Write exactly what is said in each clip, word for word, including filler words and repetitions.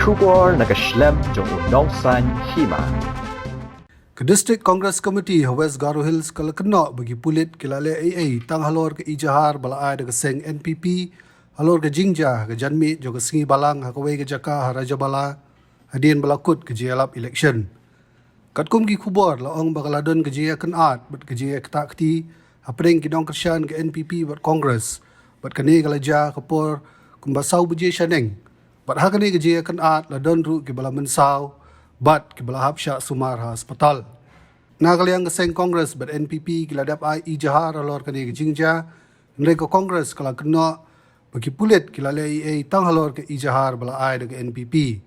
Khubor na ka shlem jong u nongsan hima. Ka District Congress Committee ha West Garo Hills ka la kynnoh ba ki pulit ki la leh ei ei tang halor ka ijahar ba la ai da ka seng N P P halor ka jingjia ha ka janmiet jong ka sngi Balang ha kawei ka jaka ha Rajabala, hadien ba la kut ka jingïalap election. Katkum ki khubor la ong ba ka la don ka jingïakynad bad ka jingïakta kti hapdeng ki nongkyrshan ka N P P bad Congress, bad kane ka la jia ka por kumba saw baje shaneng. Bad ha kane ka jingïakynad la don ruh kiba la mynsaw bad kiba la hap shah sumar ha aspatal. Na ka liang ka seng Congress bad N P P ki la dep ai ijahar halor kane ka jingjia, hynrei ka Congress ka la kynnoh ba ki pulit ki la leh ei ei tang halor ka ijahar ba la ai da ka N P P.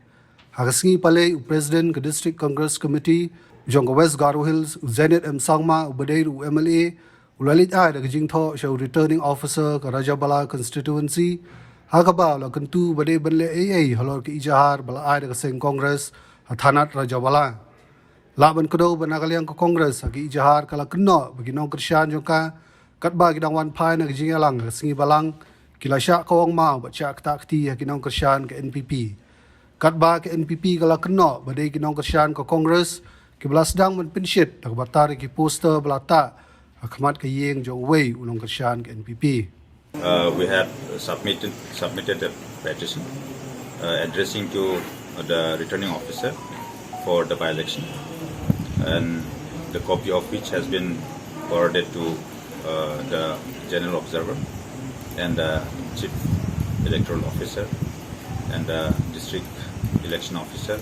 Ha ka sngi Palei, u President ka District Congress Committee jong ka West Garo Hills, u Zenith M Sangma, uba dei ruh u M L A, u la leit ai da ka jingthoh sha u Returning Officer ka Rajabala Constituency, ha kaba u la kyntu ba dei ban leh ei ei halor ka ijahar ba la ai da ka seng Congress ha thanat Rajabala. Lah ban kdew ba na ka liang ka Congress ha ka ijahar ka la kynnoh ba ki nongkyrshan jong ka, katba ki dang wan phai na ka jingïalang ha ka sngi Balang, ki la shah kawang maw bad shah kta kti ha ki nongkyrshan ka N P P. Katba ka N P P ka la kynnoh ba dei ki nongkyrshan ka Congress kiba la sdang ban pynshit da kaba tar ïa ki poster ba la tah ha khmat ka ïing jong uwei u nongkyrshan ka N P P. Uh, we have submitted, submitted a petition, uh, addressing to the returning officer for the by-election, and the copy of which has been forwarded to, uh, the General Observer and the Chief Electoral Officer and the District Election Officer,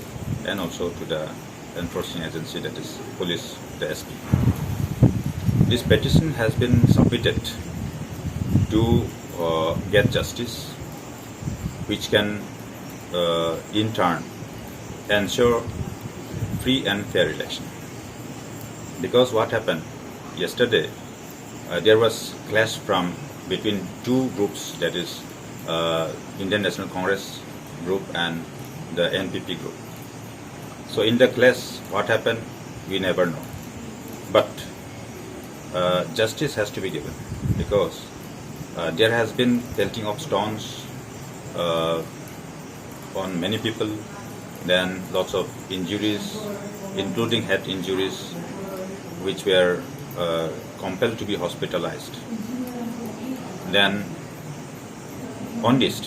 and also to the enforcing agency, that is police, the S P. This petition has been submitted to, uh, get justice, which can, uh, in turn ensure free and fair election. Because what happened yesterday, uh, there was clash from between two groups, that is, uh, Indian National Congress group and the N P P group. So in the clash, what happened, we never know. But, uh, justice has to be given, because, uh, there has been pelting of stones, uh, on many people, then lots of injuries, including head injuries, which were, uh, compelled to be hospitalized. Then on this,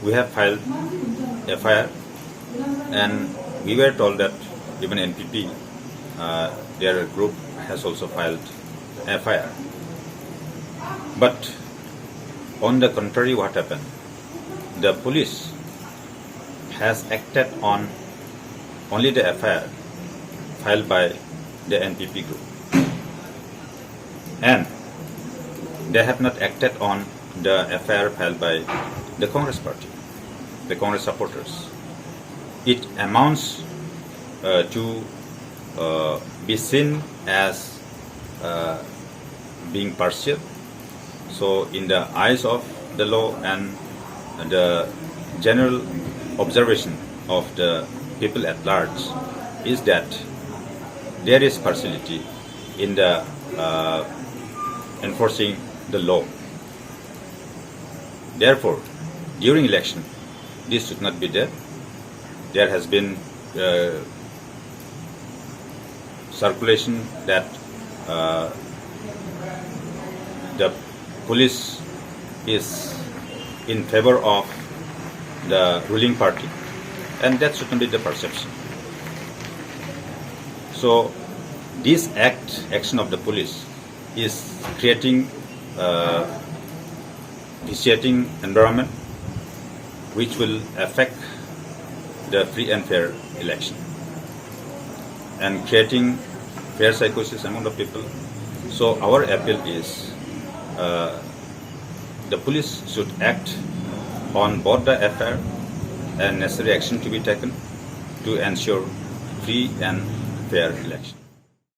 we have filed F I R, and we were told that even N P P, uh, their group has also filed F I R. But on the contrary, what happened? The police has acted on only the F I R filed by the N P P group, and they have not acted on the F I R filed by the Congress party, the Congress supporters. It amounts, uh, to, uh, be seen as, uh, being partial. So, in the eyes of the law and the general observation of the people at large, is that there is partiality in the, uh, enforcing the law. Therefore, during election, this should not be there. There has been, uh, circulation that, uh, the police is in favor of the ruling party, and that should not be the perception. So, this act, action of the police is creating, uh, vitiating environment which will affect the free and fair election and creating fear psychosis among the people. So our appeal is, uh, the police should act on both the F I R and necessary action to be taken to ensure free and fair election.